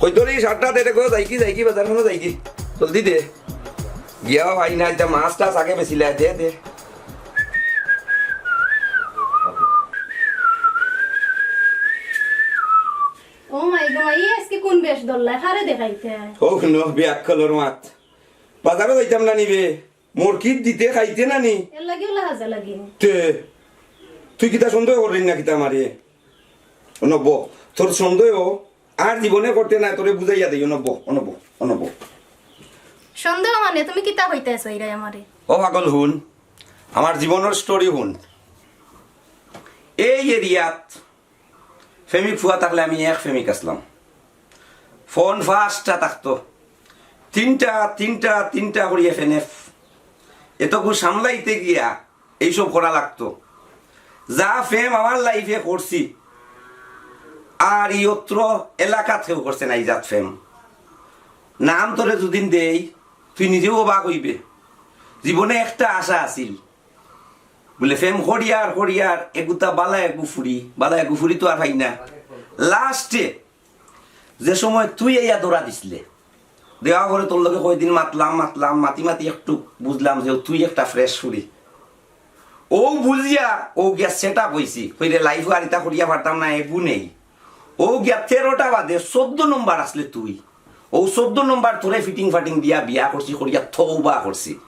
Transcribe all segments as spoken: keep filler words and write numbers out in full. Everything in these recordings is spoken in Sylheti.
ওই তোর এই শার্টটা দে রে গো, যাইগি, যাইগি, বাজার খানো যাইগি। জলদি দে। গিয়াও ভাই না, ইতা মাছ টাছ আগে বেচিলা, দে, দে। ও মাই গো মাই, আজকে কোন বেশ ধরলা? কারে দেখাইতে? ও হুনো, বেআক্কলর মাত। বাজারো যাইতাম না নি বে? মরকিত দিতে খাইতে না নি? এর লাগিও লাহাজা লাগে। তে, তুই কিতা সন্দেহ করলি না কিতা আমারে? অনো ব, তোর সন্দেহ আর জীবনে করতে না, তোরে বুঝাইয়া দেই, অনো ব, অনো ব, অনো ব। সন্দেহ মানে তুমি কিতা কইতাছো ইরাই আমারে? ও পাগল হুন, আমার জীবনর story হুন। এই এরিয়াত প্রেমিক ফুয়া থাকলে আমি এক প্রেমিক আছলাম। ফোন পাঁচটা থাকতো, তিনটা, তিনটা, তিনটা করিয়া ফেনে এতগু সামলাইতে গিয়া এইসব করা লাগতো। যা প্রেম আমার লাইফে করছি, আর ই অত্র এলাকাত কেউ করছে না ই জাত প্রেম। নাম তোরে যুদিন দেই, তুই নিজেও অবাক অইবে। জীবনে একটা আশা আছিল, বুলে প্রেম করিয়ার করিয়ার এগুতা বালা এগু ফুরি, বালা এগু ফুরি তো আর পাই না। লাস্টে যে সময় তুই আইয়া ধরা দিছলে, দেওয়া পরে তোর লগে কয়দিন মাতলাম, মাতলাম, মাতি মাতি একটু বুঝলাম যে তুই একটা ফ্রেশ ফুরি। ও বুঝিয়া ও গিয়া সেট আপ অইছি, কইরে লাইফও আর ইতা করিয়া পারতাম না, এগু নেই। ও গিয়া তেরোটা বাদে চোদ্দ নম্বর আছলে তুই। ও চোদ্দ নম্বর তোরে ফিটিং ফাটিং দিয়া বিয়া করছি, করিয়া তওবা করছি।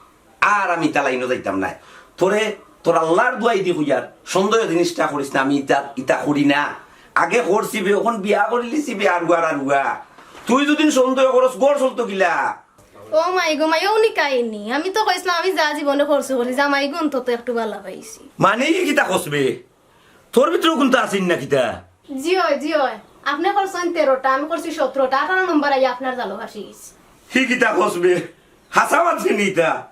আর আমি ইতা লাইনো যাইতাম নায়। তোরে তোর আল্লার দোয়াই দি কইয়ার, সন্দেহ জিনিসটা করিস না, আমি ইতা, ইতা করি না। আগে করছি বে, অখন বিয়া করিলিছি বে, আরুয়ার আরুয়া। তুই যুদি সন্দেহ করস, ঘর চলতো কিলা? ও মাই গো মাই, অউ নি কাহিনী। আমি তো কইছলাম আমি যা জীবনে করছি করি, জামাইগু অন্তত একটু বালা পাইছি। মানে ই কিতা কস বে? তোর ভিতরে কুন্তা আছিল না কিতা? জি অয়, জি অয়। আপনে করছইন তেরোটা, আমি করছি সতেরোটা, আঠারো নম্বর আইয়া আপনার জালো ফাঁসি গেছি। হি কিতা কস বে? হাছা মাতছে নি ইতা?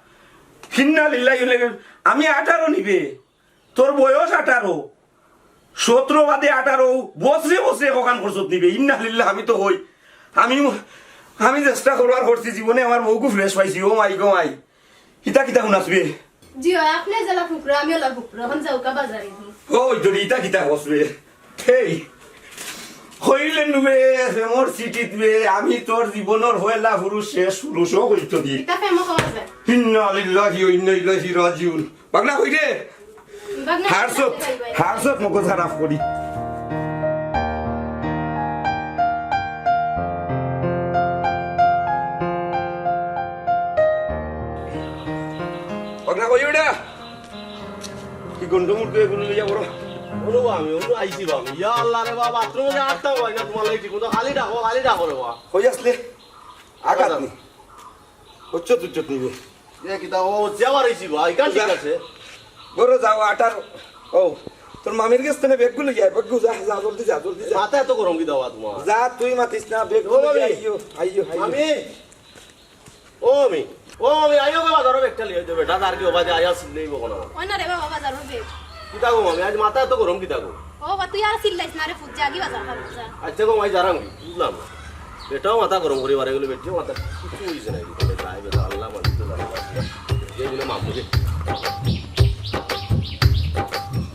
ইন্না লিল্লাহি ওয়া ইন্না ইলাইহি। আমি আঠারো নি বে। তোর বয়স আঠারো। সতেরো বাদে আঠারো, বছরে বছরে একখান করছত নি বে। ইন্না লিল্লাহ, আমি তো কই। আমি, আমি চেষ্টা করবার করছি জীবনে আমার বউগু ফ্রেশ পাইছি। ও মাই গো মাই। ইতা কিতা হুনাস বে? জি অয়, আপনে যেলা ফুকরা, আমি অলা ফুকরা। অখন যাউক্কা বাজারে দি। ও, ওই তোর ইতা কিতা কস বে? হেই, কইলে নু বে, প্রেমর চিঠিত বে, আমি তোর জীবনর পয়লা পুরুষ, শেষ পুরুষ, ও কইতো দি। ইতা প্রেমও কওয়া যায়। ইন্না লিল্লাহি ওয়া ইন্না ইলাইহি রাজিউন। বাগনা কই রে? বাগনা হারছত, বাই বাই। হারছত মগজ খারাপ করি। বাগনা কই ওটা? কি গন্ধ মুর্দে এগুলো লইয়া বড়? ওলো বা আমি, ওলো আইছি বা আমি। ইয়া আল্লাহ রে বা, বাথরুমো যে আটটা হয় না তোমার লাগি ঠিক মতো। খালি ডাকো, খালি ডাকো রে বা। কই আসলে? আঘাত নি। উচ্চত উচ্চত নিবে। এ কিতা ও যে আবার আইছি বা, ইখান ঠিক আছে। ঘরো যাও, আটার, ও, তোর মামির গেছ থনে ব্যাগগু লইয়া আয়, ব্যাগগু যা, যা, জলদি যা, জলদি যা। মাথা এত গরম কিতা বা তোমার? যা, তুই মাতিস না, ব্যাগগু ও লইয়া মামি। আইও, আইও, আইও। মামি। ও মামি, ও মামি, আইও গো বাজারো ব্যাগটা লইয়া আইও, বেটা, আর কি ও বাদে আইয়া চিল্লাইবো কোন আমার। ওই না রে বাবা, বাজারো ব্যাগ। কিতা গো মামি, আজ মাথা এত গরম কিতা গো? ও বাবা, তুই আর চিল্লাইস না রে, ফুট যা, আগে বাজার খাবি যা। আচ্ছা গো মাই, যারাম কি, বুঝলাম না। বেটাও মাথা গরম করি বারে গেলে বেটিও মাথা কিছু হইছে না, কি করে যায় বেটা, আল্লাহ মালিক তো জানে। এই বলে মামু যে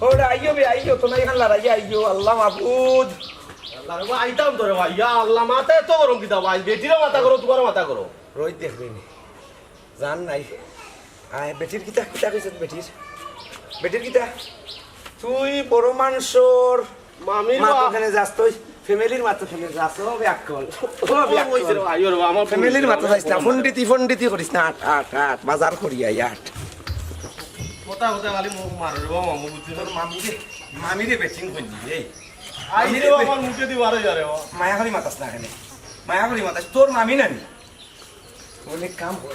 ওরে আইও বে, আইও, তোমার এখান লড়াই আইও, আল্লাহ মাবুদ। আল্লাহ রে, আইতাম তো রে ভাই, ইয়া আল্লাহ, মাথা এত গরম কিতা ভাই, বেটিরও মাথা গরম, তোমারও মাথা গরম। রোহিত দেখবি নি। জান নাই। আয়, বেটির কিতা, কিতা কইছত বেটির? বেটির কিতা? তুই বড় মানষর মামির মাতো বা- কেনে যাস তুই? ফ্যামিলির মাতো কেনে যাস? ও বেআক্কল। ও ও, বেআক্কল। ওই যে রে ভাই, ওরে বাবা, আমার ফ্যামিলির মাতো যাস না। ফন্ডিতি, ফন্ডিতি করিস না। আট, আট, আট। বাজার করি আয়, আট। কথা কথা খালি মুখ মারে রে বাবা, মামু বুঝছে না। তোর মামিরে, মামিরে বেটিং করি দিবি, এই। আই রে বাবা, আমার মুখে দি বারো যা রে বাবা। মায়া করি মাতাস না কেনে। মায়া করি মাতাস। তোর মামি নানি? অনেক কাম কর।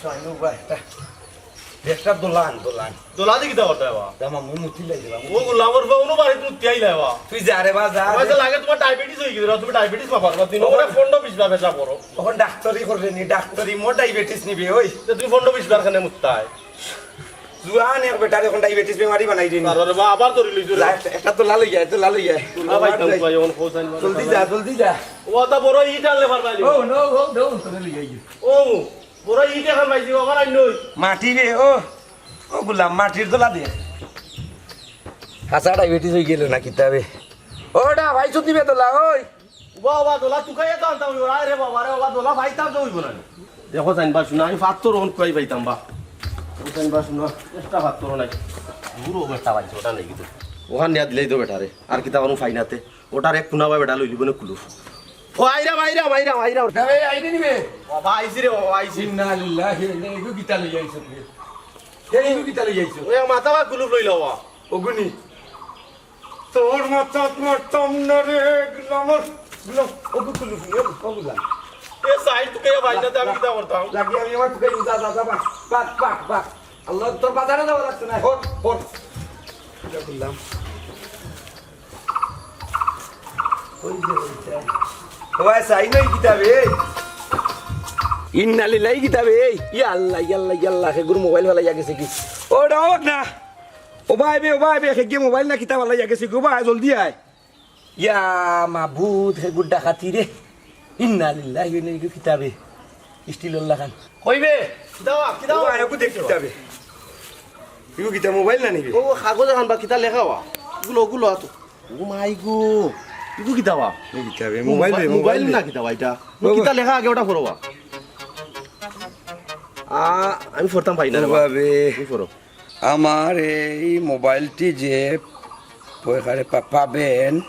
তো আইনো বা একটা, একটা দোলান, দোলান। দোলা দি কিতা করতে বা? দামা মু মুতি লাই দিবা। ও গুলামর বা উনো বাড়ি তুই তিয়াই লাইবা। তুই যা রে বা, যা আমার রে। তো লাগে তোমার ডায়াবেটিস হয়ে গেছে, তুমি ডায়াবেটিস মাপার বা, দিন ওরে পনেরো বিশ বার পেশাব করো। তখন ডাক্তারি করবে নি, ডাক্তারি মোর ডায়াবেটিস নিবে, ওই। তো তুমি পনেরো বিশ বার কেনে মুততায়? জুয়ান এক বেটারে অখন ডায়াবেটিস বেমারি বানাই দিন। আরে বাবা, আবার ধরি লইছো রে। যা, একটা, একটা দোলা লইয়া, দোলা লইয়া। না ভাই, তাও ভাই, অখন খোঁজ আনবা। জলদি যা, জলদি যা। ও, তা বড় ইট আনলে পারবা নি? ও, no, ও, no, তোরে লইয়া আইও। ও, বড় ইট এখন পাইছি, আবার আইন নই। মাটি রে, ও, ও গুলাম, মাটির দোলা দে। হাছা ডায়াবেটিস হয়ে গেল না কিতাবে। ওটা ভাই, চুতি বেতলা, ওই। বাবা, দোলা তুকাইয়া তো আনতাম অইবো। আরে বাবা রে বাবা, দোলা পাইতাম তো অইবো না। দেখো জানবা শুনা, আমি পাত্তর অন কুয়াই পাইতাম বা। দেখো জানবা শুনা, একটা পাত্তর নাই। দূর অবস্থা পাইছে, ওটা নেই কিন্তু। ওখান নিয়া দিলেই তো বেটারে। আর কিতা করুন ফাইনাতে। ওটার এক কুনা বা বেটা লইলিব না কুলুফ। ও আইরা, আইরা, আইরা, আইরা। না রে, আইরে নিবে। বাবা, আইছি রে বাবা, আইছি। ইন্না লিল্লাহি ওয়া ইন্না ইলাইহি, কিতা লই আইছো তুই? এই কিতা লই আইছো? ওই মাথা বা কুলুফ লইলাও বা। ওগুনি। তোর মাথাত মারতাম না রে, গুলামর, গুলাম, ও গুলাম, ও গুলাম। এ সাইড থেকে ভাই না, আমি কিতা করতাম? লাগি আমি আমার থেকে যা, যা, যা, বাক, বাক, বাক, বাক। আল্লাহ, তোর বাজারে যাওয়া লাগছে না, হট, হট। কিতা করলাম? ওই যে, ওই যে। ও ভাই, সাইড নাই কিতাবে, এই। ইন্না লিল্লাহি কিতাবে, এই। ইয়া আল্লাহ, ইয়া আল্লাহ, ইয়া আল্লাহ, হে গুরু মোবাইল ফালাইয়া গেছে কি? ও, ডাক না। ও ভাই বে, ও ভাই বে, হে গিয়ে মোবাইল না কিতাব আল্লাহ গেছে গো ভাই, জলদি আয়। ইয়া মাবুদ, হে গুড্ডা খাতি রে। ইন্না লিল্লাহি ওয়া ইন্না ইলাইহি কিতাবে। স্টিল আল্লাহ খান। কইবে? কিতাব, কিতাব। ও ভাই, ওকে দেখ কিতাবে। ইগু কিতা মোবাইল না নিবে? ও কাগজ এখন বা কিতা লেখা বা? গুলো, গুলো আতো। ও মাই গো। ইগু কিতাব বা? এই কিতাবে, মোবাইল বে, মোবাইল মোবাইল বে। না কিতাব বা এটা? ও কিতা লেখা আগে ওটা পড়ো বা। আ, আমি পড়তাম পারি না রে বা। বাবে। তুমি পড়ো। আমার এই মোবাইলটি যে পয়সারে পা-, পাবেন,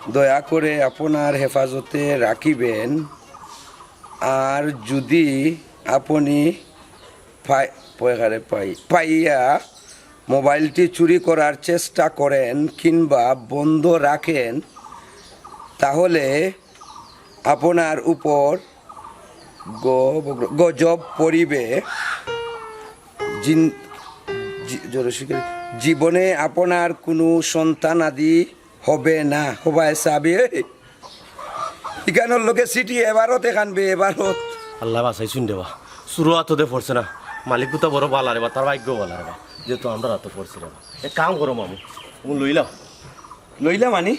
দয়া করে আপনার হেফাজতে রাখিবেন। আর যদি আপনি পাই-, পয়সারে পাই-, পাইয়া মোবাইলটি চুরি করার চেষ্টা করেন কিংবা বন্ধ রাখেন, তাহলে আপনার উপর গ-, গজব পড়িবে। জিন-, জি-, জোরে শিকারি, জীবনে আপনার কোনো সন্তান আদি হবে না। হবায় সাবি, এই, ইখানোর লগে সিটি এবারও দেখানবে, এবারও। আল্লাহ বাঁচাইছুন রে বা। শুরু আতো দে পড়ছে না। মালিক কুতা বড় বালা রে বা, তার ভাগ্য বালা রে বা। যেহেতু আমরা আতো পড়ছি রে বা। এক কাম করো মামু, তুমি লইলাও। লইলা মানি?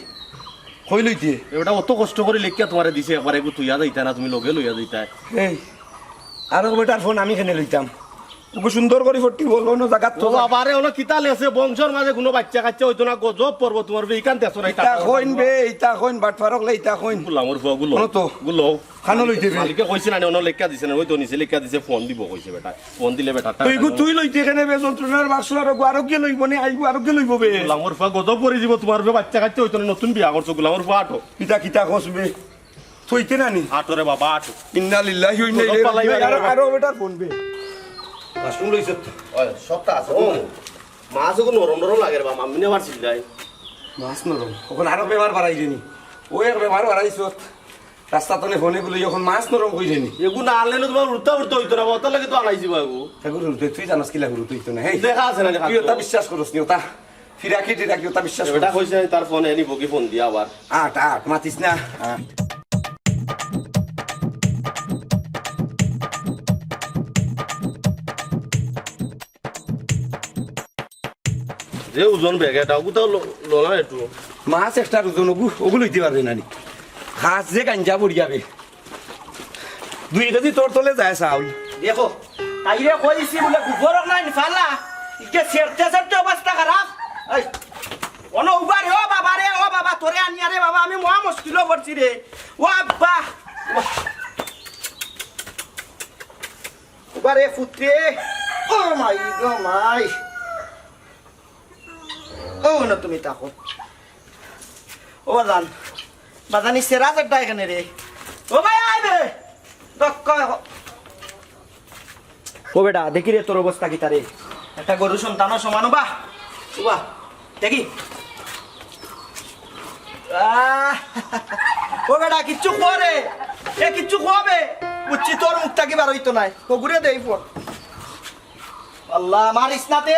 কই লইতে? এটা অত কষ্ট করে লেখিয়া তোমারে দিছে, একবার এগু তুইয়া যাইতা না, তুমি লগে লইয়া যাইতা। এই, আরো বেটার ফোন আমি কেনে লইতাম? ওকে সুন্দর করি ফটকি বলবো না, জাগাত তো ও বাবা রে, ওনো কিতা লেছে? বংশর মাঝে কোনো বাচ্চা কাচ্চা হইতো না, গজব পড়বো তোমার উপরে, ইখান দেশো না, ইতা ইতা কইন বে, ইতা কইন, বাটফার অকলে ইতা কইন। গুলামর ফুয়া গুলো। ওনো তো। গুলো। খানো লইতে বে। মালিকে কইছে না, ওনো লেখিয়া দিছে না, ওই তো নিচে লেখিয়া দিছে, ফোন দিব কইছে বেটা। ফোন দিলে বেটা তো ইগু তুই লইতে কেনে বে, যন্ত্রণার বাক্স আর ওগু আরো কে লইবো নে, আইবো আরো কে লইবো বে? গুলামর ফুয়া গজব পড়ি দিব তোমার উপরে, বাচ্চা কাচ্চা হইতো না, নতুন বিয়া করছো, গুলামর ফুয়া আটো। কিতা কিতা কস বে? থইতে না নি? আটো রে বাবা, আটো। ইন্না লিল্লাহি ওয়া ইন্না ইলাইহি রাজিউন। আরো, আরো বেটার ফোন বে। মাশরুম লইছত তো? ওই, সবটা আছে। ও, মাছ ওগু নরম নরম লাগে রে বাবা, আমি না পারছি নাই। মাছ নরম। ওখানে আরো বেমার বাড়াই দেনি। ওই এক বেমার বাড়াইছত। রাস্তা তনে ফোনে বলে, "এখন মাছ নরম কই রে নি?" এগু না আনলে না তোমার উড়তা উড়তা হইতো না, ওটার লাগে তো আনাইছি বা এগু। এগু উড়তে তুই জানাস কিলা উড়তে হইতো না, হেই। দেখা আছে না, দেখা তুই ওটা আছে। বিশ্বাস করস নি, ওটা ফিরাকি টিরাকি, ওটা বিশ্বাস এটা করস। কইছে তার ফোনে এনি বগি ফোন দিয়া আবার। আট, আট, মাতিস না, আট। যে ওজন ব্যাগ এটা, ওগুতাও ল-, ললা একটু। মাছ একটার ওজন ওগু, ওগু লইতে পারবে না নি? খাস যে গাঞ্জা পড়ি যাবে। দুই কেজি তোর তলে যায় চাউল। দেখো, তাইরে কইছি বুলে গোবর নাই ফালা, ইকে সেরতে সেরতে অবস্থা খারাপ। এই, অনো উবা রে, ও বাবা রে, ও বাবা, তোরে আনিয়া রে বাবা, আমি মহা মুশকিলো পড়ছি রে। ও আব্বা। ওবারে ফুতরে, ও মাই গো মাই। ও না তুমি তাকো। ও বাজান, বাজানি সেরা সেটা এখানে রে। ও ভাই আয় রে। দক্ষ। ও বেটা, দেখি রে তোর অবস্থা কিতা রে? একটা গরু সন্তানর সমান ওবা। ওবা, দেখি। আহ, ও বেটা, কিচ্ছু খোয়া রে। এ কিচ্ছু খোয়াবে। বুঝছি তোর মুখ থাকি বার হইতো নাই। ও ঘুরে দেই ফোন। আল্লাহ, মারিস না তে।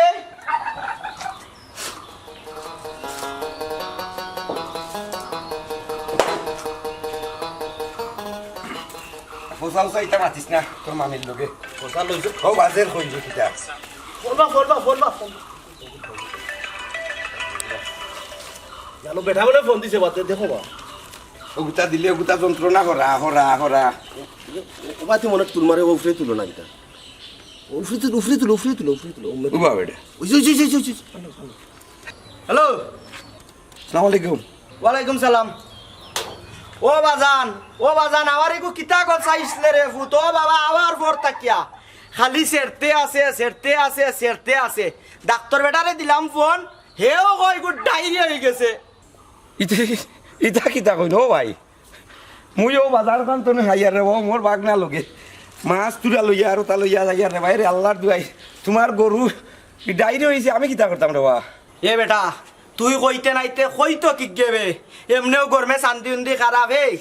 ফোসা উসা ইতা মাতিস না, তোর মামির লগে। ফোসা লইছে। ও বাজের কই যে কিতা? ফোন বা, ফোন বা, ফোন বা, ফোন। জানো, বেটা বলে ফোন দিছে, বাদ দে, দেখো বা। ওগুতা দিলে, ওগুতা যন্ত্রণা করা, করা, করা। ও, ও, ও, বাতি মনে তুল মারে, ও উফরে তুলো না, এটা। ও উফরে তুল, উফরে তুল, উফরে তুল, উফরে তুল। ও, ও বাবা, এটা। ওই যে, ওই যে, ওই যে, ওই যে, ওই যে। হ্যালো। সালাম আলাইকুম। ওয়ালাইকুম সালাম। ও বাজান, ও বাজান, আমার এগু কিতা গো চাইছলে রে ফুত? ও বাবা, আবার ফর থাকিয়া খালি সেরতে আছে, সেরতে আছে, সেরতে আছে। ডাক্তর বেটারে দিলাম ফোন, হেও কয় গু ডায়রিয়া অই গেছে। ইতা, ইতা কিতা কইন ও ভাই? মুই ও বাজার খান তো আইয়ার রে, ও মোর বাগনা লগে মাছ তুরা লইয়া আর ওটা লইয়া যাইয়ার রে ভাই রে, আল্লাহর দুয়াই, তোমার গরু ডায়রিয়া অইছে, আমি কিতা করতাম রে বা? এ বেটা, তুই কইতে নাইতে কইতো কিগে বে? এমনেও গরমে চান্দি উন্দি খারাপ। এই,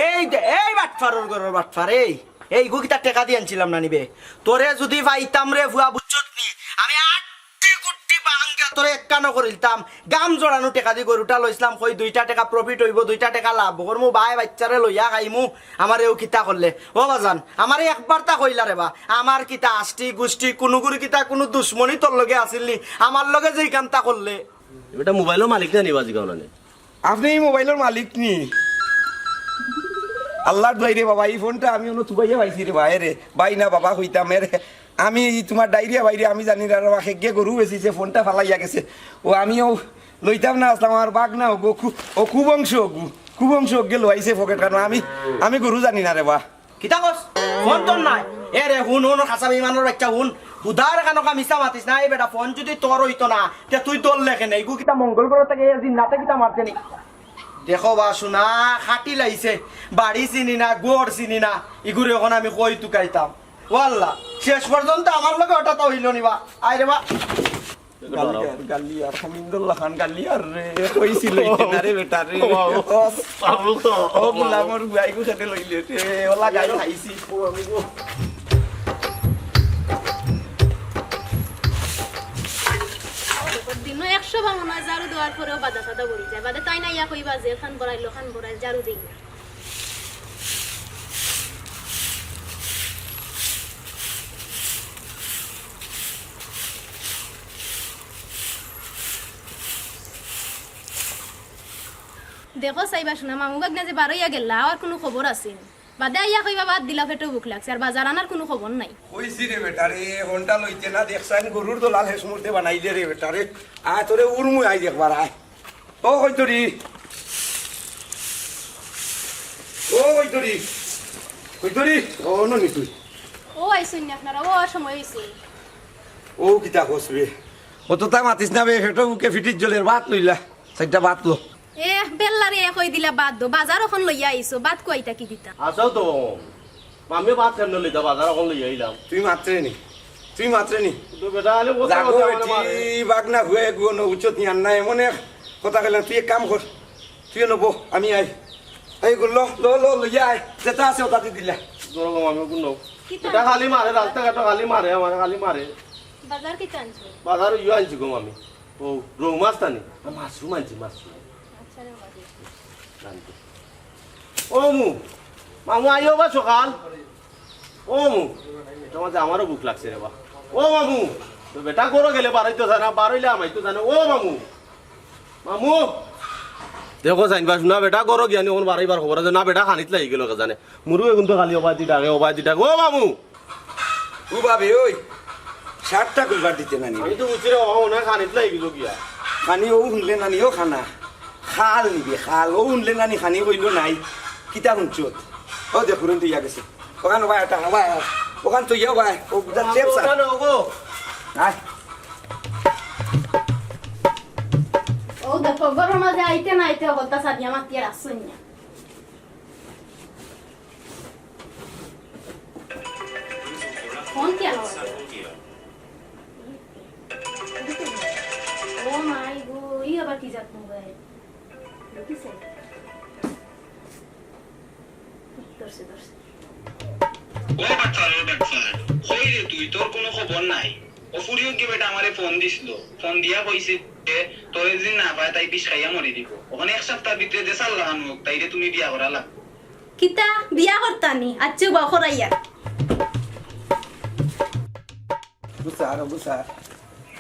এই দে, এই বাটফারর ঘরর বাটফার, এই, এই গু কিতা টেকা দি আনছিলাম না নি বে? তোরে যুদি পাইতাম রে ফুয়া, বুঝছত নি? আমি আটটি কুট্টি বাঙ্গা তোরে একখানো করিলতাম। গাম জড়ানো টেকা দি গরুটা লইছলাম, কই দুইটা টেকা profit অইবো, দুইটা টেকা লাভ করমু, বায় বাইচ্চারে লইয়া খাইমু। আমারে ও কিতা করলে? ও বাজান, আমারে একবার তা কইলা রে বা, আমার কিতা আষ্টি গুষ্টি, কুনুগুর কিতা কুনু দুশমনি তোর লগে আছিল নি? আমার লগে যে ইখান তা করলে। বেটা মোবাইলর মালিক না নি বাজি গাওলানে? আপনে ই মোবাইলর মালিক নি? আল্লাহর দুয়াই রে বাবা, ই ফোনটা আমি অনো তুবাইয়া পাইছি রে ভাই রে। ভাই না বাবা কইতাম এরে। আমি ই তোমার ডায়রিয়া ভাই রে, আমি জানি না রে বা, হেগে গরু বেচিছে, ফোনটা ফালাইয়া গেছে। ও আমিও লইতাম না আসলাম, আমার বাগনা ওগু, কু-, ও কুবংশ ওগু, কুবংশ ওগে লইছে পকেট কানো। আমি, আমি গরু জানি না রে বা। কিতা কস? ফোন তোর নাই? এ রে, হুন, হুন, খাসা বেইমানর বাইচ্চা, হুন। হুদার কানো কা মিছা মাতিস না, এই বেটা, ফোন যুদি তোর অইতো না, তে তুই তোর লেখে নেই। ইগু কিতা মঙ্গল গ্রহ থাকি এ জিন্নাতে কিতা মারছে নি? দেখো বা, শুনা, খাটি লাইছে, বাড়ি চিনি না, ঘর চিনি না, ইগুরে অখন আমি কই তুকাইতাম? ও আল্লাহ, শেষ পর্যন্ত আমার লগে ওটা তো অইলো নি বা। আয় রে বা। গালিয়ার, গালিয়ার, হামিদুল্লাহ খান গালিয়ার রে, কইছি লইতে না রে বেটা রে। ও বাবু। ও বাবু গো, ও ও বাবু। গুলামর বুয়াইগু খেতে লইলে রে, ওলা গাই খাইছি। ও বাবু গো। দিনো একশো বার মনে হয় ঝাড়ু দেওয়ার পরেও বাদা সাদা বলি যায়। বাদে তাই না ইয়া কইবা যে খান বড়াইলো, খান বড়াইল, ঝাড়ু দেই না। দেখো চাইবা শুনা, মামু বাগনা যে বারইয়া গেলা, আর কুনু খবর আছে নি? বাদে আইয়া কইবা বাদ দিলা, পেটো ভুক লাগছে, আর বাজার আনার কুনু খবর নাই। কইছি রে বেটা রে, ফোনটা লইতে না দেখছাইন, গরুর দলাল হেসমুর্দে বানাইলে রে বেটা রে। আয় তোরে উরমু আই দেখবার আয়। ও কইতরি, ও কইতরি, কইতরি, ও ননি তুই। ও আইছইন নি আপনারা, ও আর সময় হইছে। ও কিতা কস বে? অততা মাতিস না বে, পেটো ভুকে ফিটির জলের ভাত লইলা, চাইরটা ভাত লো। এ, বেল্লারে কই দিলা বাদ দো, বাজার অখন লইয়া আইছো, বাদ কুয়াইতা কি দিতা? আছাও তো, মামিয়ে ভাত কেমনে লইতা, বাজার অখন লইয়া আইলাম। তুই মাতরে নি, তুই মাতরে নি। তো বেটা, আলে ও জাগো কথা এটি মারে। বাগনা হুয়ে গুয়ো ন উচ্চত নিয়ান না, এমন এক কথা কইলাম, তুই এক কাম কর, তুই নবো, আমি আই। এই গুলো, লো, লো, লইয়া আয়, যেটা আছে ওটা দি দিলা। ধরো গো মামি, গুলো। কিতা? এটা খালি মারে, রাস্তাঘাটো খালি মারে, আমারে খালি মারে। বাজার কিতা আনছো? বাজার ইয়ে আনছি গো মামি। ও, রৌ মাছ তানি? না, মাশরুম আনছি, মাশরুম। আচ্ছা রে বাবা। জানতো। ও মু, মামু আইও বা সকাল। ও মু, এটা মাঝে আমারও ভুক লাগছে রে বা। ও মামু, তো বেটা গরো গেলে বারইতো জানা, বারইলে আমাইতো জানে। ও মামু, মামু। দেখো চাইন বা শুনা বেটা গরো গিয়ানি অখন বারইবার খবর আছে না, বেটা খানিত লাগি গেল কে জানে। মুরু এগুন তো খালি ওবায় দি ডাকে, ওবায় দি ডাকে। ও মামু। ও বাবে, ওই, শার্টটা খুলবার দিতে না নি? আমি তো বুঝছি রে, ও মনে হয় খানিত লাগি গেল গিয়া। খানি ও হুনলে না নি, ও খানা। খাল নিবে, খাল। ও হুনলে না নি, খানি কইলো নাই। কিতা হুনছত? ও দেখুন তো ইয়া গেছে। ওখান ওবায় এটা, ওবায়, ওখান তো ইয়া ওবায়। ও বুঝা চেপ সা। ওখানে ওগো। আয়। ও দেখো, ঘরর মাঝে আইতে না আইতে অগত্যা সাদিয়া মাতিয়া রাখছইন না। ফোন কেন? ও মাই গো, ই আবার কি জাত মোবাইল? দেখিছে? ধরছে, ধরছে। ও বাটপার, ও বাটপার। কই রে তুই? তোর কুনু খবর নাই। ও ফুরিও কি বেটা আমারে ফোন দিছিল। ফোন দিয়া কইছে যে তোরে যদি না পায় তাই বিষ খাইয়া মরি দিব। অখন এক সপ্তাহর ভিতরে যে সাল্লাহান হোক, তাইরে তুমি বিয়া করা লাগবো। কিতা বিয়া করতানি? আচ্ছা, বা করাইয়া। গুছার, গুছার।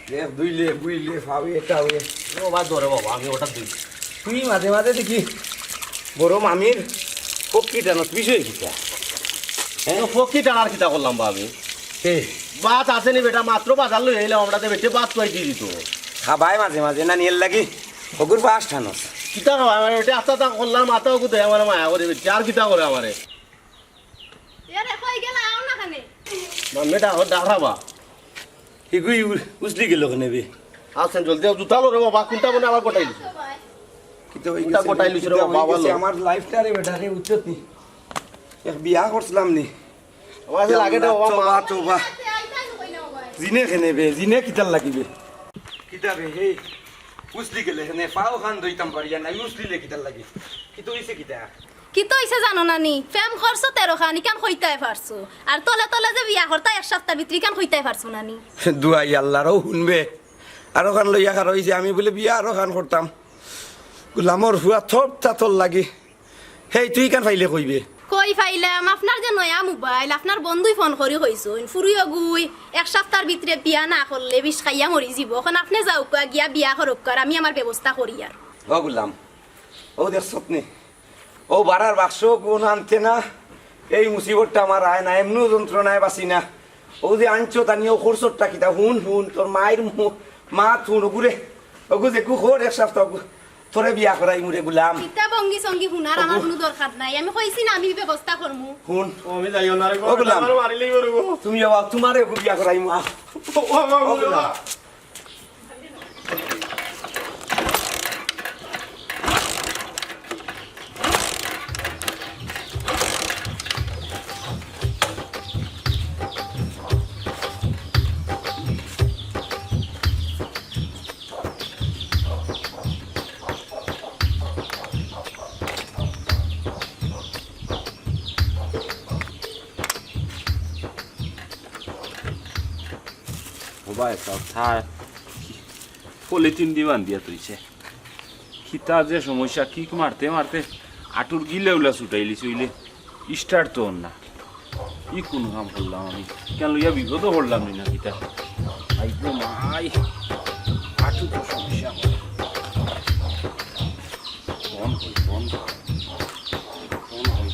দেখ, দুইলে, বুইলে, ফাবে, এটা হবে। ও বাদ ধরে বাবা, আমি ওটা দিই। তুই মাঝে মাঝে দেখি বড় মামির পক্ষী টানত বিষয় কিতা? হ্যাঁ? তো পক্ষী টানার কিতা করলাম বা আমি? কে? ভাত আছে নি বেটা, মাত্র বাজার লই আইলাম, আমরা তো বেটে ভাত খাই দিয়ে দিত। খাবায় মাঝে মাঝে, না নিয়ে লাগি হগুর পাশ টানস। কিতা কও, আমার বেটি আস্তা তা করলাম, মাথা ওগু দেয় আমার মায়া করে বেটি, আর কিতা করে আমারে? এরে, কই গেলা? আও না কেনে? মাম্মি ডাকো, ডাকরা বা। হিগুই উ-, উছলি গেল কেনে বে? আছেন, জলদি আও, জুতা লো রে বাবা, কোনটা মনে আবার গোটাই দিছে? কিতা হই কোনটা গেছে? গোটাই লিছে রে কিতা বাবা, হই গেছে? ভালো। আমার লাইফটা রে বেটা রে, উচ্চত নি। এক বিয়া করছিলাম নি। আমার কাছে লাগে না বাবা, তোবা, মা। তোবা। জিনে কেনে বে, জিনে কিতার লাগিবে? কিতা বে, হে? উছলি গেলে কেনে? পাও খান ধইতাম পারিয়া নাই, উছলিলে কিতার লাগি? কিতা হইছে কিতা? কিতা হইছে জানো না নি? প্রেম করছো তেরো খান, ইখান কইতায় পারছো। আর তলে তলে যে বিয়া করতা এক সপ্তাহর ভিতরে, ইখান কইতায় পারছো না নি? দুয়াই আল্লাহরও হুনবে। আরো খান লইয়া খার হইছে, আমি বলে বিয়া আরো খান করতাম। গুলামর ফুয়া থপ তাতর লাগি। হেই, তুই ইখান পাইলে কইবে। কই পাইলাম? আপনার যে নয়া মোবাইল, আপনার বন্ধুই ফোন করি কইছইন, ফুরি ওগুই এক সপ্তাহর ভিতরে বিয়া না করলে বিষ খাইয়া মরি যিবো। অখন আপনে যাউক্কা, গিয়া বিয়া করউক্কা, আর আমি আমার ব্যবস্থা করি আর। ও গুলাম, ও দেখছত নি? ও বারার বাক্স গুন আনতে না, এই মুসিবতটা আমার আয় না, এমনও যন্ত্রণায় বাঁচি না। ও যে আনছো, তা নিয়ে ও খরচটা কিতা? হুন, হুন, তোর মায়ের মু-, মা তুন ওগুরে, ওগু যে কু খোর এক সপ্তাহ ওগু, তোরে বিয়া করাই মুরে গুলাম। কিতা বঙ্গি সঙ্গি হুনার আমার কোনো দরকার নাই। আমি কইছি না, আমি ব্যবস্থা করমু। হুন। ও, আমি যাইও না রে গো, ও গুলাম। আমার মারি লইব রে গো। তুমি যাও, তোমারে ওগু বিয়া করাই মু, আহ। ও, ও, ও, ও, ও গুলাম। ও। ও ভাই, সব থায়। পলিথিন দি বান্ধিয়া থইছে। কিতা যে সমস্যা, কিক মারতে মারতে আটুর গিলা উলা ছুটাইলিছে, অইলে start তো অর না। ই কুনু কাম করলাম আমি? কেন লইয়া বিপদও করলাম নি না কিতা? আইগো মাই, আটু তো সমস্যা আমার। ফোন কই, ফোন কই, ফোন কই।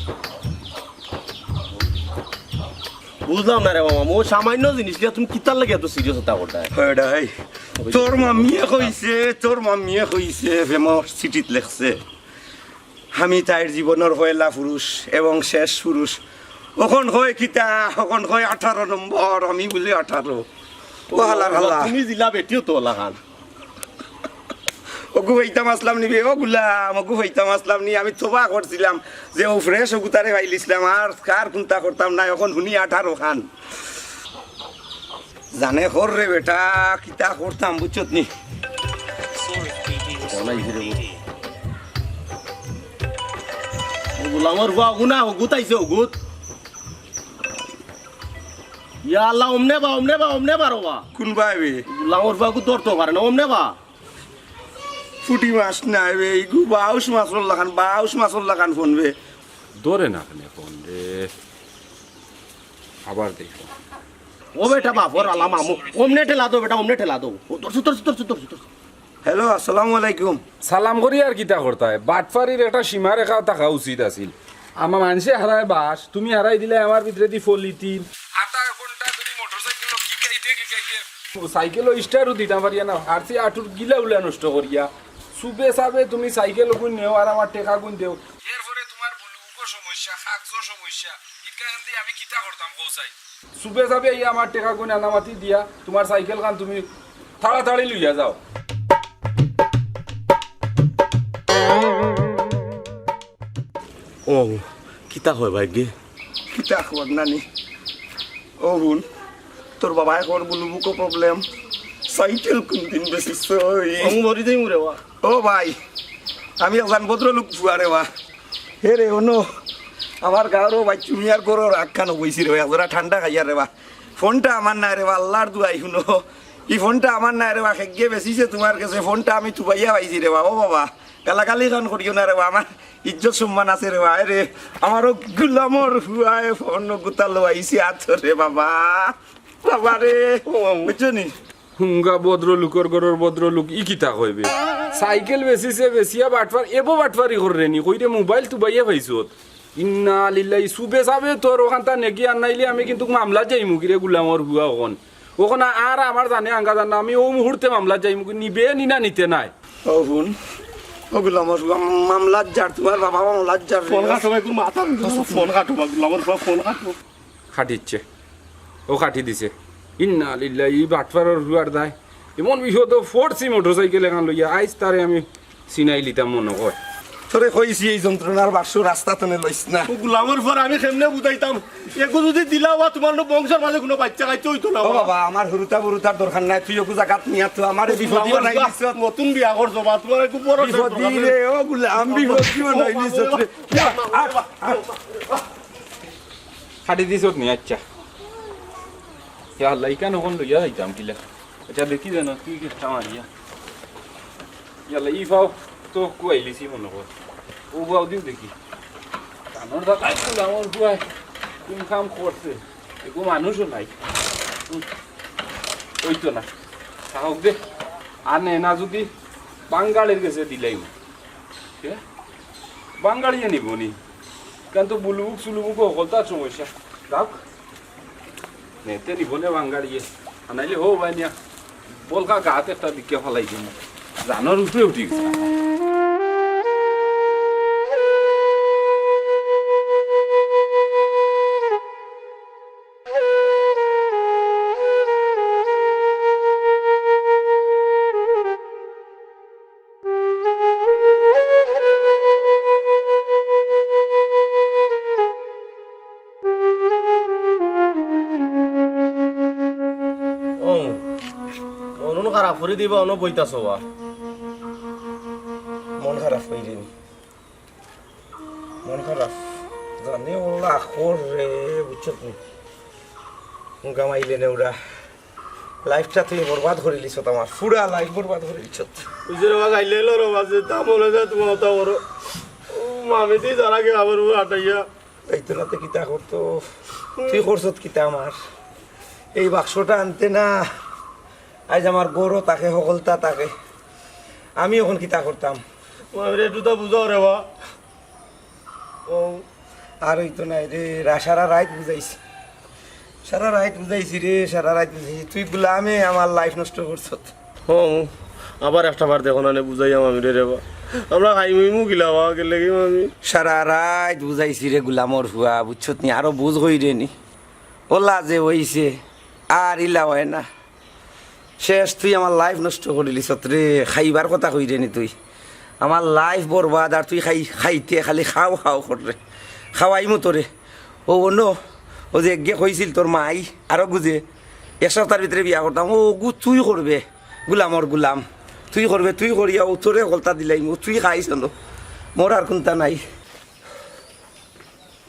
বুঝলাম না রে মামা, ও সামান্য জিনিস নিয়া তুমি কিতার লাগি এত serious হতা করতায়? হয় রে, তোর মামিয়ে কইছে, তোর মামিয়ে কইছে, প্রেমর চিঠিত লেখছে, আমি তাইর জীবনর পয়লা পুরুষ এবং শেষ পুরুষ। অখন কয় কিতা, অখন কয় আঠারো নম্বর, আমি বুলে আঠারো। ও হালার হালা। তুমি জিলা বেটিও তো অলাখান। অগু পাইতাম আছলাম নি বে, ও গুলাম, অগু পাইতাম আছলাম নি। আমি তোবা করছিলাম যে ও fresh অগু তারে পাইলিছলাম, আর কার কুন্তা করতাম না, অখন হুনি আঠারো খান। জানে কর রে বেটা, কিতা করতাম বুঝছত নি? ও গুলামর ফুয়া অগু না, অগুত আইছে অগুত। ইয়া আল্লাহ, অমনে বা, অমনে বা, অমনে বা রে বা। কুনবায় বে? গুলামর ফুয়া অগু ধরতো পারে না, অমনে বা। ফুটি মাছ নায় বে, ইগু বাউশ মাছর লাখান, বাউশ মাছর লাখান ফোন বে। ধরে না কেনে ফোন রে? আবার দেখো। ও বেটা বাপর আলা মামু, অমনে ঠেলা দেও বেটা, অমনে ঠেলা দেও। ও ধরছো, ধরছো, ধরছো, ধরছো, ধরছো। হ্যালো, আসসালামু আলাইকুম। সালাম করি আর কিতা করতায়? বাটপারির একটা সীমারেখা থাকা উচিত আছিল। আমার মানষে হারায় বাঁশ, তুমি হারাই দিলায় আমার ভিতরেদি পলিথিন। আধা ঘন্টা ধরি মোটরসাইকেল কিকাইতে কিকাইতে সাইকেলও স্টার্টও দিতাম পারিয়া না, হারছি আটুর গিলা উলা নষ্ট করিয়া। সুবে সাবে তুমি সাইকেল গুন নেও আর আমার টেকা গুন দেও। এরপরে তোমার বুলুকও সমস্যা, কাগজও সমস্যা, ইকান দি আমি কিতা করতাম কও চাই? সুবে সাবে আইয়া আমার টেকা গুন আনামাতি দিয়া তোমার সাইকেল খান তুমি তাড়াতাড়ি লইয়া যাও। ও, কিতা কয় ভাইগে? কিতা খবর নানি? ও হুন, তোর বাবায় কর বুলু বুকো problem। সাইকেল কোনদিন বেচিস তুই? আমি মরি যাইমু রে বা। ও ভাই, আমি একজন ভদ্রলোক ফুয়া রে বা। হে রে, অনো, আমার গাঁওর ও ভাই, তুমি আর করো রাগ খানো বইছি রে বা, একজরা ঠান্ডা খাইয়া রে বা। ফোনটা আমার নায় রে বা, আল্লাহর দুয়াই হুনো। ই ফোনটা আমার নায় রে বা, খেগে বেচিছে তোমার গেছে, ফোনটা আমি তুবাইয়া পাইছি রে বা। ও বাবা, গালাগালি খান করিও না রে বা, আমার ইজ্জত সম্মান আছে রে বা। এ রে, আমার ও গুলামর ফুয়ায় ফোন গুতা লওয়াইছে আত রে বাবা। বাবা রে, ও মামু। বুঝছো নি? হুঙ্গা ভদ্রলোকর ঘরর ভদ্রলোক, ই কিতা কইবে? সাইকেল বেচিছে, বেচিয়া বাটপার, এবো বাটপারি কররে নি, কইরে মোবাইল তুবাইয়া পাইছত। ইন্না লিল্লাহি, সুবে সাবে তোর ওখানতা নেকি আর নাইলে আমি কিন্তু মামলা যাইমু কিরে গুলামর ফুয়া অখন। অখন আর আমার জানে আঙ্গা জান না, আমি ও মুহূর্তে মামলা যাইমু কি, নিবে নি না নিতে নায়। ও হুন, ও গুলামর ফুয়া, মামলাত যার, তুমার বাবা মামলাত যার রে। ফোন কাটো ভাই, তোর মাথা ফোন কাটো ভাই, গুলামর ফুয়া, ফোন কাটো। কাটিচ্ছে। ও কাটি দিছে। ইন্না লিল্লাহি, ই বাটপারর ফুয়ার দায়। এমন বিপদো পড়ছি মোটরসাইকেল এখান লইয়া, আইজ তারে আমি চিনাইলিতাম মনো কয়। তোরে কইছি এই যন্ত্রণার বাক্স রাস্তা তনে লইস না। ও গুলামর ফুয়ারে আমি কেমনে বুঝাইতাম? এগু যদি দিলা অয়, তুমার বংশর মাঝে কুনু বাইচ্চা কাইচ্চা অইতো না। ও বাবা, আমার হুরুতা বুরুতার দরকার নাই, তুই এগু জাগাত নিয়া তো আমারে বিপদি বানাই দিছস। নতুন বিয়া করছো বা, তুমার এগু বড় বিপদি রে, ও গুলাম, বিপদি বানাই দিছস রে। ইয়া, আ, আ। কাটি দিছস নি, আচ্ছা। ইয়া আল্লাহ, ইখান অখন লইয়া যাইতাম কিলা? আচ্ছা, দেখি যেন, কি একটা মারিয়া। ইয়াল্লা, ই ফাও তো কুয়াইলিছি মনো কর। ও ফাও দিও দেখি। কানোর দাদা একটু ডাঙর কুয়ায় কোন কাম করছে? এগু মানুষও নাই। হুম। অইতো না। থাকউক দে। আর নে না যদি বাঙ্গালের গেছে দিলাইমু। কে? বাঙ্গালিয়ে নিবো নি? ইখান তো বুলুবুক সুলুবুক হকলতার সমস্যা। যাউক। নেতে নিবো নে বাঙ্গালিয়ে। আর নাইলে হো ভাই নিয়া। বলকা গাত একটা দিকে ফালাই দিমু। জানোর উপরে উঠি গেছে। ও, মন খারাপ করি দিবা, অনো বইতাছো বা? মন খারাপ করি দিবি। মন খারাপ। জানি ওলা খর রে, বুঝছত নি? মুখা মাইলে নেউরা। লাইফটা তুই বরবাদ করিলিছত আমার। পুরা লাইফ বরবাদ করিলিছত। বুঝে রে বা, গাইলে এলো রে বা, যে তা মনে যায় তোমার তা বড়। ও, মামি তুই যারা গে আবার ও আটাইয়া। যাইতো না তে কিতা করতো? তুই করছত কিতা আমার? এই বাক্সটা আনতে না। আইজ আমার গৌরব থাকে, হকলতা থাকে। আমি অখন কিতা করতাম? মামিরে একটু তা বুঝাও রে বা। ও। আর অইতো নায় রে, রা-, সারা রাইত বুঝাইছি। সারা রাইত বুঝাইছি রে, সারা রাইত বুঝাইছি। তুই গুলামে আমার লাইফ নষ্ট করছত। হো, আবার একটা বার দেখো না নে, বুঝাইয়া মামিরে রে বা। আমরা খাইমু ইমু গিলা বা, গেলে কি মামি? সারা রাইত বুঝাইছি রে গুলামর ফুয়া, বুঝছত নি? আরো বুঝ করি রে নি। ওলা যে অইছে, আর ইলা অয় না। শেষ, তুই আমার লাইফ নষ্ট করিলিছত রে। খাইবার কথা কইরে নি তুই? আমার লাইফ বরবাদ, আর তুই খাই, খাইতে খালি খাও খাও কররে। খাওয়াইমু তোরে। ও অনো, ও যে এগে কইছিল তোর মাই, আরো গুজে, এক সপ্তাহর ভিতরে বিয়া করতাম। ও গু তুই করবে, গুলামর গুলাম। তুই করবে, তুই করিয়া ও তোরে হকলতা দিলাইমু, তুই খাইস অনো। মোর আর কুন্তা নাই।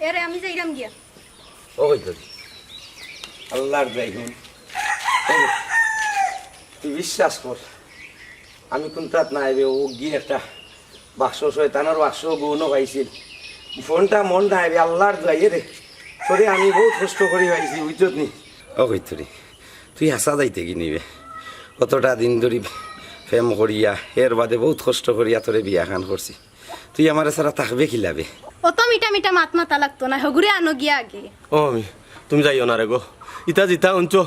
এরে, আমি যাইরাম গিয়া। ও কই তোর? আল্লাহর দোয়াই হুন। এই, তুই বিশ্বাস কর। আমি কুন্তাত নাই বে, ও গিয়া একটা বাক্স, শয়তানর বাক্স, গৌনো পাইছিল। ফোনটা মন নাই বে, আল্লাহর দোয়াই রে। তোরে আমি বউত কষ্ট করি পাইছি, বুঝছত নি? ও কই তোরে? তুই হাছা যাইতে কি নিবে? কতটা দিন ধরি প্রেম করিয়া, এর বাদে বউত কষ্ট করিয়া তোরে বিয়াখান করছি। তুই আমারে ছাড়া থাকবে কিলাবে? অত মিঠা মিঠা মাত মাতা লাগতো না, হগুরে আনো গিয়া আগে। ও মামি, তুমি যাইও না রে গো। ইতা জিতা হুনছো,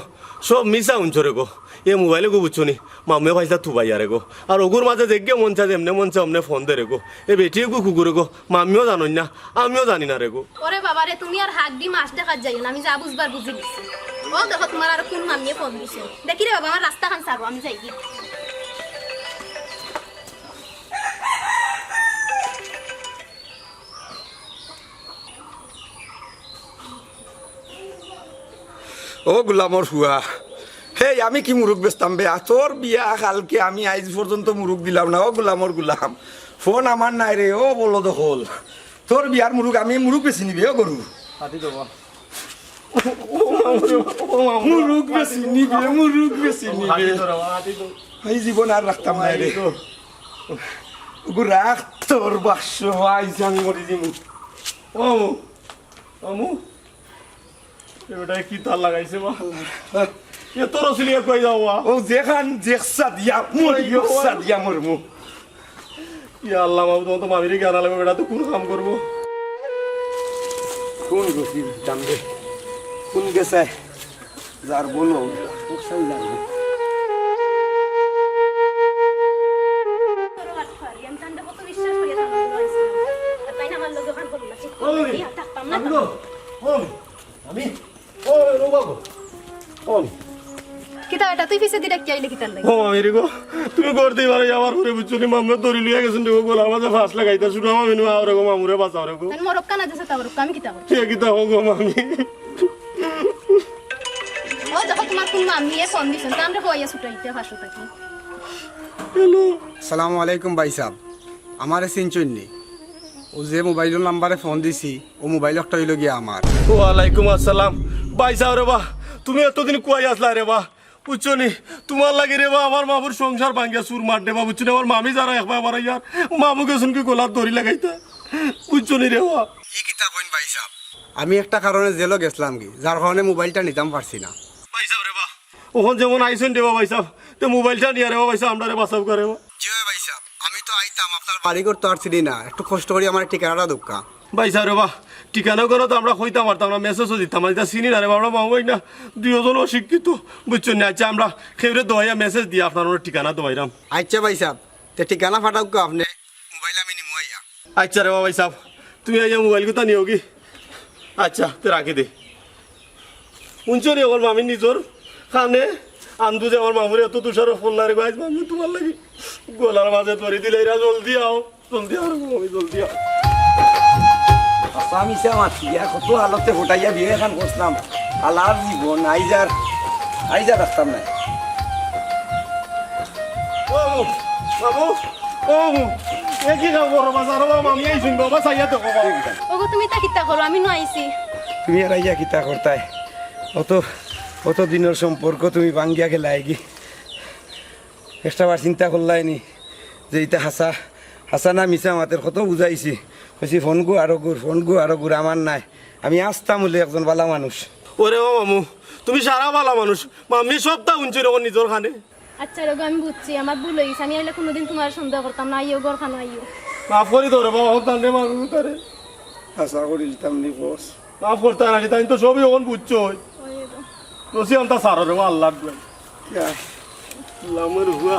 সব মিছা হুনছো রে গো। এ মোবাইল এগু বুঝছো নি, মামিয়ে পাইছা তুবাইয়া রে গো। আর অগুর মাঝে যেগে মন চায়, যেমনে মন চায় অমনে ফোন দে রে গো। এ বেটি এগু কুকুর রে গো, মামিও জানইন না, আমিও জানি না রে গো। ওরে বাবা রে, তুমি আর হাক দি মাছ দেখাত যাইও না, আমি যা বুঝবার বুঝি লিছি। ও দেখো, তুমার আর কুন মামিয়ে ফোন দিছে। দেখি রে বাবা, আমার রাস্তাখান ছাড়ো, আমি যাই গি। ও গুলামর ফুয়া, হেই, আমি কি মুরুগ বেচতাম বে? আ, তোর বিয়া কালকে, আমি আইজ পর্যন্ত মুরুগ দিলাম না। ও গুলামর গুলাম, ফোন আমার নাই রে। ও বলো দখল, তোর বিয়ার মুরুগ আমি মুরুগ বেচি নিবে। ও গরু, হাতি দেবো। মুরুগ বেচি নিবে, মুরুগ বেচি নিবে। এই জীবন আর রাখতাম না রে। ওগু রাখ তোর বাক্স, আইজ আমি মরি দিমু। ও মামু, মামু, এ বেটায় কি তার লাগাইছে বা? এ তোর অসলি কই যাও বা? ও যেখান যেকসা দিয়া মরি, ওই, ওই। একসা দিয়া মরমু। ইয়া আল্লাহ, মাবুদ, আমার তো মামিরে গিয়া আনা লাগবো, বেটা তো কোন কাম করবো? কোন গেছে জানবে? কোন গেছে? যার বলো, কোথায় যাবে? তুই পিছে দি ডাকিয়া আইলে কিতার লাগি? ও মামি রে গো, তুমি ঘর দি বারইয়া আমার পরে বুঝছো নি, মামুয়ে ধরি লইয়া গেছইন রে গো, গলার মাঝে ফাঁস লাগাইতা, ছোট মামি নু, আও রে গো, মামুরে বাঁচাও রে গো। তাইন মরক কানা যেছে তা মরক, আমি কিতা করতাম? কে কিতা কও গো মামি? ও দেখো, তুমার কুন মামিয়ে ফোন দিছইন, তা আমরা কইয়া ছুটাইতে পারছো থাকি। হ্যালো। সালামু আলাইকুম ভাইসাব, আমারে চিনছইন নি? অউ যে মোবাইলর নাম্বারে ফোন দিছি, অউ মোবাইল একটা অইলো গিয়া আমার। ওয়ালাইকুম আসসালাম। ভাইসাব রে বা, তুমি এতদিন কুয়াই আছলায় রে বা, বুঝছো নি? তুমার লাগি রে বা আমার মামুর সংসার ভাঙ্গিয়া চুরমার রে বা, বুঝছো নি? আমার মামি যারা একবার বারইয়ার, মামু গেছইন গি গলাত দড়ি লাগাইতা, বুঝছো নি রে বা? ই কিতা কইন ভাইসাব, আমি একটা কারণে জেলো গেছলাম গি, যার কারণে মোবাইলটা নিতাম পারছি না। ভাইসাব রে বা, অখন যেমন আইছইন রে বা ভাইসাব, তে মোবাইলটা নিয়া রে বা ভাইসাব, আমরারে বাঁচাউক্কা রে বা। জি অয় ভাইসাব, আমি তো আইতাম, আপনার বাড়িঘর তো আর চিনি না, একটু কষ্ট করি আমার ঠিকানাটা দেউক্কা। ভাইসাব রে বা, ঠিকানা ঘর তো আমরা কইতাম পারতাম না, মেসেজও দিতাম না, ইতা চিনি না রে বা, আমরা মামু ভাই না, দুইজন অশিক্ষিত, বুঝছো নি? আচ্ছা, আমরা কেউরে দেওয়াইয়া মেসেজ দিয়া আপনার অনো ঠিকানা দেওয়াইরাম। আচ্ছা ভাইসাব, তে ঠিকানা পাঠাউক্কা আপনে, মোবাইল আমি নিমু আইয়া। আচ্ছা রে বা ভাইসাব, তুমি আইয়া মোবাইল গুতা নিও গি। আচ্ছা, তে রাখি দে। হুনছো নি, আমার মামি নিজর কানে আন্দু যে আমার মামুরে এত দুষারোপ করলা রে গো, আইজ মামি তুমার লাগি গলার মাঝে দড়ি দিলাইরা, জলদি আও, জলদি আও রে গো মামি, জলদি আও। আচ্ছা, আমি ইসা মাতি, ইয়া কত হালতে ফুটাইয়া বিয়া এখান করছিলাম, আলার জীবন, আইজ আর, আইজ আর রাখতাম না। ও মামু, মামু, ও মামু, এ কি খবর বাজার? ও মামি, এই শুনবো, বাবা, চাইয়া দেখো, বাবা। ওগো, তুমি তা কিতা করো? আমি নু আইছি। তুমি আর আইয়া কিতা করতায়? অত, অত দিনর সম্পর্ক তুমি ভাঙ্গিয়া গেলায় গি। একটা বার চিন্তা করলায় নি যে ইতা হাছা, হাছা না মিছা মাতের কত বুঝাইছি। কইছি, "ফোন গু আরো গুর, ফোন গু আরো গুর, আমার নায়। আমি আস্তা মুলে একজন বালা মানুষ।" ওরে ও মামু, তুমি সারা বালা মানুষ। মামি সবতা হুনছি রে গো নিজর কানে। আচ্ছা রে গো, আমি বুঝছি, আমার ভুল অইগেছে। আমি আইলে কুনুদিন তুমার সন্দেহ করতাম না। আইও, ঘর খানো আইও। মাফ করি দেও রে বাবা, হন তান্ডে মারু তারে। আশা করি দিতাম নি বস। মাফ করতে না, তাই তো সবই অখন বুঝছো। ওই রে। রসি আনতা সারো রে বাবা, আল্লাহর দোয়াই। ইয়া। লামর হুয়া।